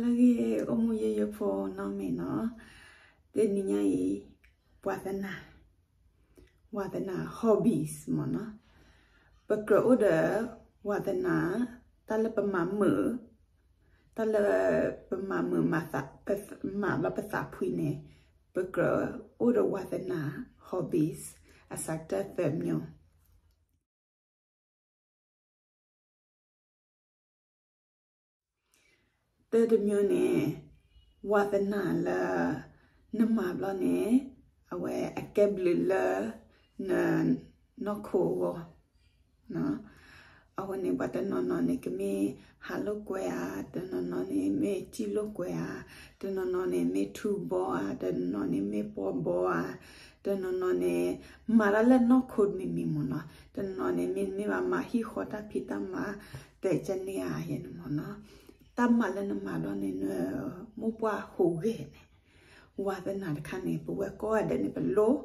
လၢအဂ့ၤ အိၣ်မူယိယိဖိနီတမံၤနီၤ, တနံၤညါအံၤ ဝါသနာ, ဝါသနာ hobbies မ့ၢ်နီၤ, ပကြၢးအိၣ်ဒီးဝါသနာ, တၢ်လၢပမၤမုာ်, တၢ်လၢပမၤမုာ်မၤသး, ပမၤဘျီပသးဖှံန့ၣ်, ပကြၢးအိၣ်ဒီးဝါသနာ hobbies အစးတၢၢ်သၢမျိုး တၢတမျိုးန့ၣ်, ဝါသနာလၢ နမၤဘျီန့ၣ်, အဝဲအကဲဘျုးလၢ နနီၢ်ခိအဂီၢ်, အဃိန့ၣ် ပှၤတနီၤနီၤန့ၣ် ကမ့ၢ်ဟးလိာ်ကွဲဧါ, တနီၤနီၤန့ၣ် မ့ၢ်စံၣ်လိာ်ကွဲဧါ, တနီၤနီၤန့ၣ် မ့ၢ်ထူဘီဧါ, တနီၤနီၤန့ၣ်မ့ၢ်ပီဘီဧါ, တနီၤနီၤန့ၣ် မၤတၢ်လၢနီၢ်ခိတမံၤမံၤမ့ၢ်နီၤ, တနီၤနီၤန့ၣ် မ့မ့ၢ်ဘၣ်မၤဟံၣ်ဃီတၢ်ဖံးတၢ်မၤ တဲကန့ၢ်ဧါယဲန့ၣ်မ့ၢ်နီၤ, တၢ်မၤလၢနမၤဘျီန့ၣ် နမိၢ်ပှၢ်ဟူးဂဲၤန့ၣ်, ဝါသနာတခါန့ၣ် ပဝဲကိးဂၤဒဲးန့ၣ် ပလိၣ်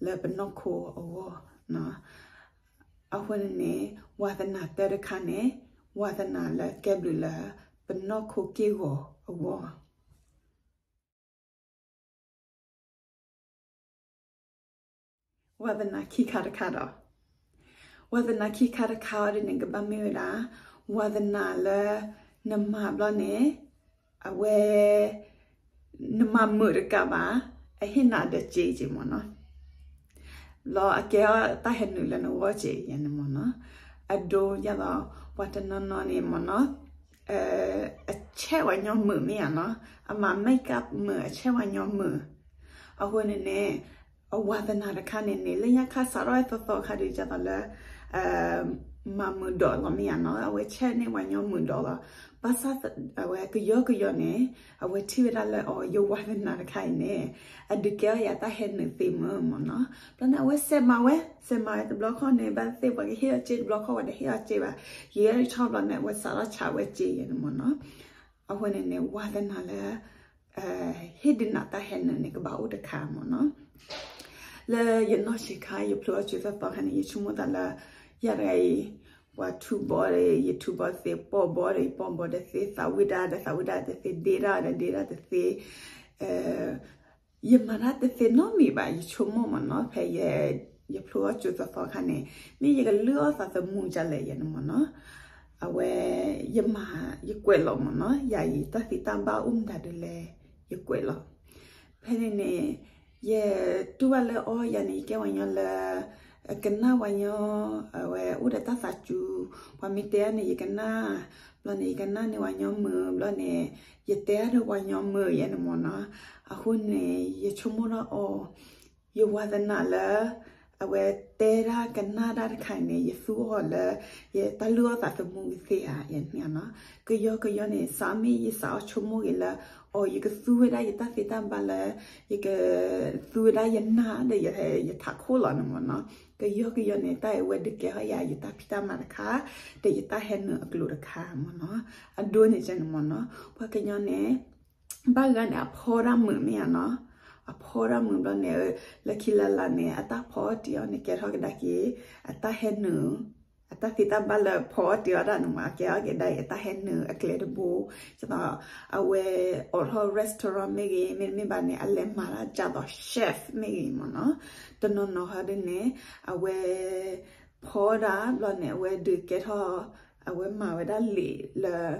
လၢပနီၢ်ခိအဂီၢ်, အဃိန့ၣ်န့ၣ် ဝါသနာတၢတခါန့ၣ်, ဝါသနာလၢကဲဘျုးလၢ ပနီၢ်ခိက့ၢ်ဂီၤအဂီၢ် ဝါသနာခံခါတခါဒီး, ဝါသနာခံခါတခါအံၤဒ်န့ၣ် ကဘၣ်မ့ၢ်ဝဲဒၣ် ဝါသနာလၢ နမၤဘျီန့ၣ်, အဝဲ နမၤမုာ်တကးဘၣ်, အဟ့ၣ်နၤဒီးစ့က့မ့ၢ်နီၤ, လီၤအကဲအီၤတၢ်ဟဲနုာ်လၢနဂီၢ်က့ယဲန့ၣ်မ့ၢ်နီၤ, အဒိဒ်သိး ပှၤတနီၤနီၤန့ၣ်မ့ၢ်နီၤ, အဆဲးဝဲညီမုာ်မ့ၢ်ဧါနီၤ, အမၤ makeup မုာ် အဆဲးဝဲညီမုာ်, အဃိန့ၣ်န့ၣ် အဝါသနာတခါန့ၣ်န့ၣ် လၢညါခါစးထီၣ်သီသီခါဒ်သိးလၢ မၤမုာ်ဒီးလီၤမ့ၢ်ဧါနီၤ, အဝဲဆဲးန့ၢ်ဝဲညီမုာ်ဒီးလီၤ, ဘၣ်ဆၣ် အဝဲကယီကယီန့ၣ် အဝဲထံၣ်ဝဲဒၣ်လၢအီၤ ယဝါသနာတခါအံၤန့ၣ် အဒုးကဲထီၣ်ယၤတၢ်ဟဲနုာ်သ့မုာ်မ့ၢ်နီၤ, ဘျီန့ၣ် အဝဲစဲးမၤဝဲ, စဲးမၤဝဲတဘျီခီန့ၣ် ဘၣ်သ့ၣ်သ့ၣ် ပှၤကဟ့ၣ်အီၤစ့တဘျီခီ ပှၤတဟ့ၣ်အီၤစ့ဘၣ်, ယဲအံၤထီၣ်ဘျီန့ၣ် အဝဲစးထီၣ်ဆးဝဲစ့ယဲန့ၣ်မ့ၢ်နီၤ, အဃိန့ၣ်န့ၣ် ဝါသနာလၢ ဟ့ၣ်ဒုးနၤတၢ်ဟဲနုာ်န့ၣ် ကဘၣ်အိၣ်တခါမ့ၢ်နီၤ, လၢယနီၢ်ဆံးခါ ယဖျိအီၣ်စူၤသီသီခါန့ၣ် ယဆိကမိၣ်သးလၢ ယၤတဂၤအံၤ ပှၤထူဘီဒီး ယထူဘီသ့, ပီၣ်ဘီဒီး ယပီၣ်ဘီဒီးသ့, သးဝံၣ်ဒၣ်ဒီး သးဝံၣ်ဒၣ်တသ့, ဒ့တၢ်ဒီး ဒ့တၢ်တသ့, ယမၤတၢ်တသ့နီတမံၤဘၣ် ယဆိကမိၣ်မ့ၢ်နီၤ, ဖဲယဖျိအီၣ်စူၤသီသီခါန့ၣ် မ့ၢ်ယကလုၢ်အီၣ်သးသမူဒ်လဲၣ်ယဲန့ၣ်မ့ၢ်နီၤ, အဝဲ ယမၤ ယကွဲးလီၤမ့ၢ်နီၤ, ယၤအံၤ တၢ်သံတၢ်ဘၣ်အိၣ်မတၤဒ်လဲၣ် ယကွဲးလီၤ, ဖဲန့ၣ်န့ၣ် ယတူၢ်ဘၣ်လၢအီၤ ယၤန့ၣ် ယကဲဝဲညီလၢ ကနၣ်ဝဲညီ, အဝဲအိၣ်ဒီးတၢ်သးစူၤ, ပှၤမ့ၢ်တဲအါန့ၣ် ယကနၣ်, ဘျီန့ၣ် ယကနၣ်န့ၢ်ဝဲညီမုာ်, ဘျီန့ၣ် ယတဲအါဒီးဝဲညီမုာ်ယဲန့ၣ်မ့ၢ်နီၤ, အဃိန့ၣ် ယဆိကမိၣ်ထီၣ်အီၤ ယဝါသနာလၢ အဝဲတဲတၢ်ကနၣ်တၢ်တခါအံၤန့ၣ် ယသူအီၤလၢ ယတၢ်လုၢ်အီၣ်သးသမူကသ့ဧါ ယန့ၣ်နီၤ, ကယီကယီန့ၣ် စးမ့ၢ်ယစးအီၣ်ဆိကမိၣ်ဂ့ၤလၢ အီၤ ယကသူဝဲဒၣ်ယတၢ်သ့တၢ်ဘၣ်လၢ ယကသူဝဲဒၣ်ယနၢ်ဒီး ယထးခိၣ်လီၤန့ၣ်မ့ၢ်နီၤ, ကယီကယီန့ၣ် တၢ်အဝဲဒုးကဲထီၣ်ယၤ ယတၢ်ဖံးတၢ်မၤတခါ ဒီးယတၢ်ဟဲနုာ်အကျိၤတခါမ့ၢ်နီၤ, အဒိန့ၣ်ကန့ၣ်မ့ၢ်နီၤ, ပှၤကညီန့ၣ် ဘၣ်ဂၤန့ၣ် အဖီတၢ်မုာ်မ့ၢ်ဧါနီၤ, အဖီတၢ်မုာ်ဘျီန့ၣ် လၢခံလၢ်လၢ်န့ၣ် အတၢ်ဖီအီၣ်တ့ၤအီၣ်န့ၣ် ကဲထီၣ်ကဒါက့ၤ အတၢ်ဟဲနုာ်, အတၢ်သ့တၢ်ဘၣ်လၢဖီအီၣ်တ့ၤအီၣ်တၢ်န့ၣ်မ့ၢ် ကဲထီၣ်ကဒါက့ၤအတၢ်ဟဲနုာ်အကျဲတဘိ, ဒ်သိး အဝဲအိးထီၣ် restaurant မ့ၢ်ဂ့ၤ, မ့တမ့ၢ်ဘၣ်န့ၣ် အလဲၤမၤတၢ်ဒ်သိး chef မ့ၢ်ဂ့ၤမ့ၢ်နီၤ, တနီၤနီၤဟီဒ်န့ၣ် အဝဲ ဖီဒၣ်ဘျီန့ၣ် အဝဲဒုးကဲထီၣ် အဝဲမၤဝဲဒၣ်လံာ်လၢ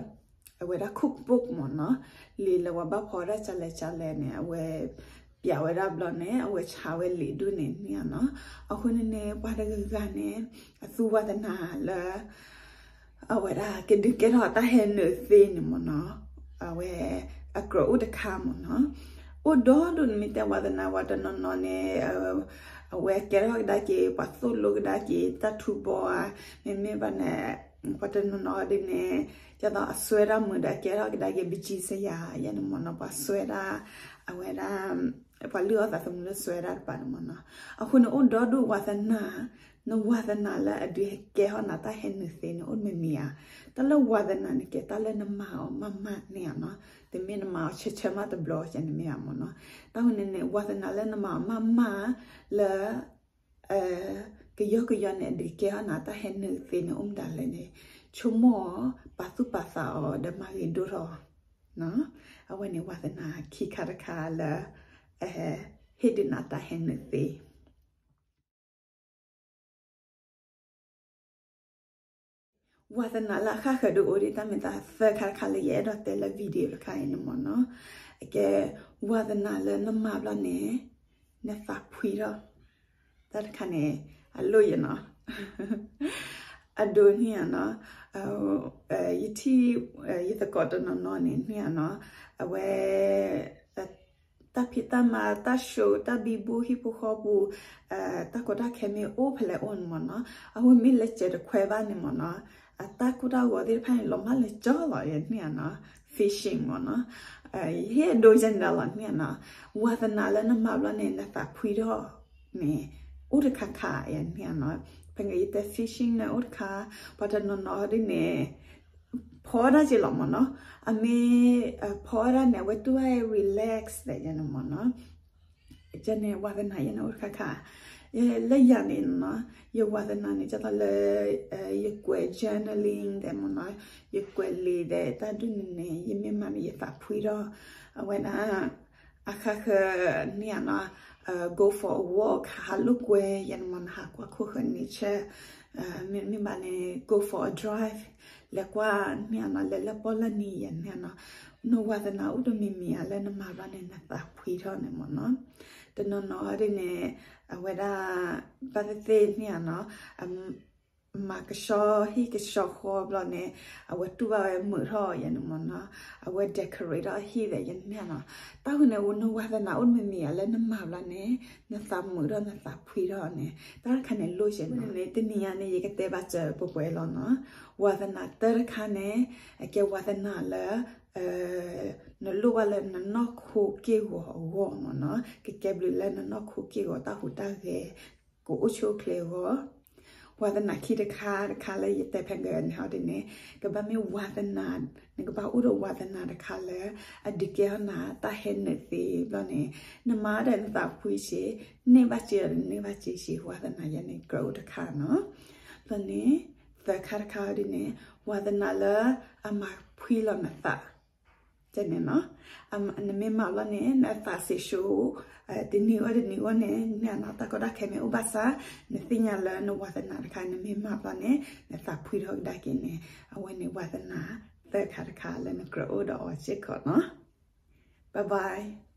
အဝဲဒၣ် cookbook မ့ၢ်နီၤ, လံာ်လၢပှၤဘၣ်ဖီဒၣ်ကလဲၣ်ကလဲၣ်န့ၣ် အဝဲ ပျးဝဲဒၣ်ဘျီန့ၣ် အဝဲဆါဝဲလံာ်ဒူၣ်န့ၣ်န့ၣ်နီၤ, အဃိန့ၣ်န့ၣ် ပှၤတဂၤဂၤန့ၣ် အသူဝါသနာလၢ အဝဲဒၣ်ကဒုးကဲထီၣ်တၢ်ဟဲနုာ်သ့န့ၣ်မ့ၢ်နီၤ, အဝဲ အကြၢးအိၣ်တခါမ့ၢ်နီၤ, အိၣ်ဒီဒူၣ်န့ၣ် မ့ၢ်တဲပှၤသနာ်ဝဲတနီၤနီၤန့ၣ် အဝဲကဲထီၣ်ကဒါက့ၤ ပှၤသိၣ်လိကဒါက့ၤ တၢ်ထူဘီဧါ, မ့မ့ၢ်ဘၣ်န့ၣ် ပှၤတနီၤနီၤဒ်န့ၣ် ဒ်သိးအစွဲတၢ်မုာ်ဒီးကဲထီၣ်ကဒါက့ၤ ပကံစယၤ ယဲန့ၣ်မ့ၢ်နီၤ, ပှၤစွဲဒၣ် အဝဲဒၣ် ပှၤလုၢ်အီၣ်သးသမူလၢစွဲဒၣ်တဖၣ်န့ၣ်မ့ၢ်နီၤ, အဃိန့ၣ် အိၣ်ဒီဒူၣ်ဝါသနာ နဝါသနာလၢအဒုးကဲထီၣ်နၤတၢ်ဟဲနုာ်သ့န့ၣ် အိၣ်မံၤမံၤဧါ, တၢ်လၢဝါသနာန့ၣ်ကဲတၢ်လၢနမၤအီၤမးမးန့ၣ်ဧါနီၤ, တမ့ၢ်နမၤအီၤဆၢဆၢမးတဘျီကန့ၣ်မ့ၢ်ဧါမ့ၢ်နီၤ, တၢ်ဝဲန့ၣ်န့ၣ် ဝါသနာလၢနမၤအီၤမးမးလၢ ကယီကယီန့ၣ် အဒုးကဲထီၣ်နၤတၢ်ဟဲနုာ်သ့န့ၣ် အိၣ်မတၤလဲၣ်န့ၣ် ဆိကမိၣ်အီၤ ပာ်သူၣ်ပာ်သးအီၤဒီးမၤဂ့ၤဒိၣ်ထီၣ်အီၤ, အဝဲန့ၣ်ဝါသနာခံခါတခါလၢ ဟ့ၣ်ဒုးနၤတၢ်ဟဲနုာ်သ့ ဝါသနာလၢအဃၣ်ဃၢၤဒုးအိၣ်ဒံးတၢ်မ့ၢ်သးသၢခါတခါလၢယအဲၣ်ဒိးတဲလၢ video တခါအံၤန့ၣ်မ့ၢ်နီၤ. အကဲ ဝါသနာလၢနမၤဘျီန့ၣ် နသးဖှံထီၣ် တၢ်တခါန့ၣ် အလိၣ်ယနီၤ အဒိန့ၣ်ဧါနီၤ ယထံၣ် ယသကိးတနီၤနီၤန့ၣ်န့ၣ်ဧါနီၤ အဝဲ တၢ်ဖံးတၢ်မၤ တၢ် show တၢ်ဘံဘူ ဟံၣ်ဖိဃီပူၤ တၢ်ကီတၢ်ခဲမ့ၢ်အိၣ်ဖဲလဲၣ်အိၣ်န့ၣ်မ့ၢ်နီၤ အဝဲမ့ၢ်လဲၤစဲးတခွဲဘၣ်န့ၣ်မ့ၢ်နီၤ အတၢ်ကိၢ်တၢ်ဂီၤသ့ၣ်တဖၣ်န့ၣ် လီၤမၢ်လၢကၠီလီၤယန့ၣ်ဧါနီၤ fishing မ့ၢ်နီၤ ယဟ့ၣ်အဒိယဲန့ၣ်လီၤန့ၣ်ဧါနီၤ ဝါသနာလၢနမၤဘျီန့ၣ် နသးဖှံထီၣ်န့ၣ် အိၣ်တခါခါယန့ၣ်ဧါနီၤ ဖဲန့ၣ်ယတဲ fishing န့ၣ်အိၣ်တခါ ပှၤတနီၤနီၤဒ်န့ၣ် ဖီဒၣ်က့ၤလီၤမ့ၢ်နီၤ အမ့ၢ် ဖီဒၣ်န့ၣ် အဝဲတူၢ်ဘၣ် relax သ့ၣ်ယဲန့ၣ်မ့ၢ်နီၤ ကဲန့ၣ် ဝါသနာယဲန့ၣ်အိၣ်တခါခါ လၢယၤန့ၣ်နီၤ ယဝါသနာန့ၣ် ကၢ်သိးလၢ ယကွဲး journaling သ့ၣ်မ့ၢ်နီၤ ယကွဲးလံာ်သ့ၣ် တၢ်ဒ်န့ၣ်န့ၣ် ယမ့ၢ်မၤန့ၣ် ယသးဖှံထီၣ် အဝဲဒၣ် အဃၣ်ဃၢၤန့ၣ်ဧါနီၤ go for a walk ဟးလိာ်ကွဲ ယဲန့ၣ်မ့ၢ်နီၤ ဟးကွၢ်ခိၣ်ဃၢၤ nature မ့တမ့ၢ်ဘၣ်န့ၣ် go for a drive လဲၤကွၢ်န့ၣ်ဧါနီၤ လဲၤလၢပီၣ်လၢနံၤယဲန့ၣ်ဧါနီၤ နဝါသနာအိၣ်တမံၤမံၤဧါလၢနမၤဘျီန့ၣ် နသးဖှံထီၣ်န့ၣ်မ့ၢ်နီၤ တနီၤနီၤဒ်န့ၣ် အဝဲဒၣ် ဘၣ်သ့ၣ်သ့ၣ်န့ၣ်ဧါနီၤ မၤကဆှီဟံၣ်ကဆှီဃီဘျီန့ၣ် အဝဲတူၢ်ဘၣ်ဝဲမုာ်ထီၣ်ယဲန့ၣ်မ့ၢ်နီၤ အဝဲ decorate ထီၣ်ဟံၣ်သ့ၣ်ယဲန့ၣ်နီၤ တၢ်ဃိန့ၣ် နဝါသနာအိၣ်တမံၤမံၤဧါလၢနမၤဘျီန့ၣ် နသးမုာ်ထီၣ်နသးဖှံထီၣ်န့ၣ် တၢ်တခါန့ၣ်လိၣ်ယဲန့ၣ် တနံၤညါန့ၣ် ယကတဲဘၣ်စၢၤပှဲၤပှဲၤလီၤနီၤ ဝါသနာတၢ်တခါန့ၣ် အကဲဝါသနာလၢ နလိၣ်ဘၣ်လၢနနီၢ်ခိက့ၢ်ဂီၤအဂီၢ်မ့ၢ်နီၤ ကကဲဘျုးလၢနနီၢ်ခိက့ၢ်ဂီၤတၢ်ဟူးတၢ်ဂဲၤ ကအိၣ်ဆူၣ်အိၣ်ချ့အဂီၢ် ဝါသနာခံတခါတခါလၢယတဲဖဲကန့ၣ်ဟီဒ်န့ၣ် ကဘၣ်မ့ၢ်ဝါသနာ နကဘၣ်အိၣ်ဒီးဝါသနာတခါလၢ အဒုးကဲထီၣ်နၤတၢ်ဟဲနုာ်သ့ဘျီန့ၣ် နမၤဒီးနသးဖှံစ့ၢ် န့ၢ်ဘၣ်စ့ၢ်ဒီးန့ၢ်ဘၣ်စ့ၢ်စ့ၢ် ဝါသနာယဲန့ၣ် ကြၢးအိၣ်တခါနီၤ ဘျီန့ၣ် သၢခါတခါဒ်န့ၣ် ဝါသနာလၢအမၤဖှံလီၤနသး ကဲန့ၣ်နီၤ နမ့ၢ်မၤဘျီန့ၣ် နသးစံးဆူ တနံၤအံၤတနံၤအံၤန့ၣ် နတၢ်ကီတၢ်ခဲမ့ၢ်အိၣ်ဘၣ်ဆၣ် နသ့ၣ်ညါလၢနဝါသနာတခါ နမ့ၢ်မၤဘျီန့ၣ် နသးဖှံထီၣ်ကဒါက့ၤန့ၣ် အဝဲန့ၣ်ဝါသနာသၢခါတခါလၢနကြၢးအိၣ်ဒီးအီၤစ့ၢ်ကီးနီၤ Bye bye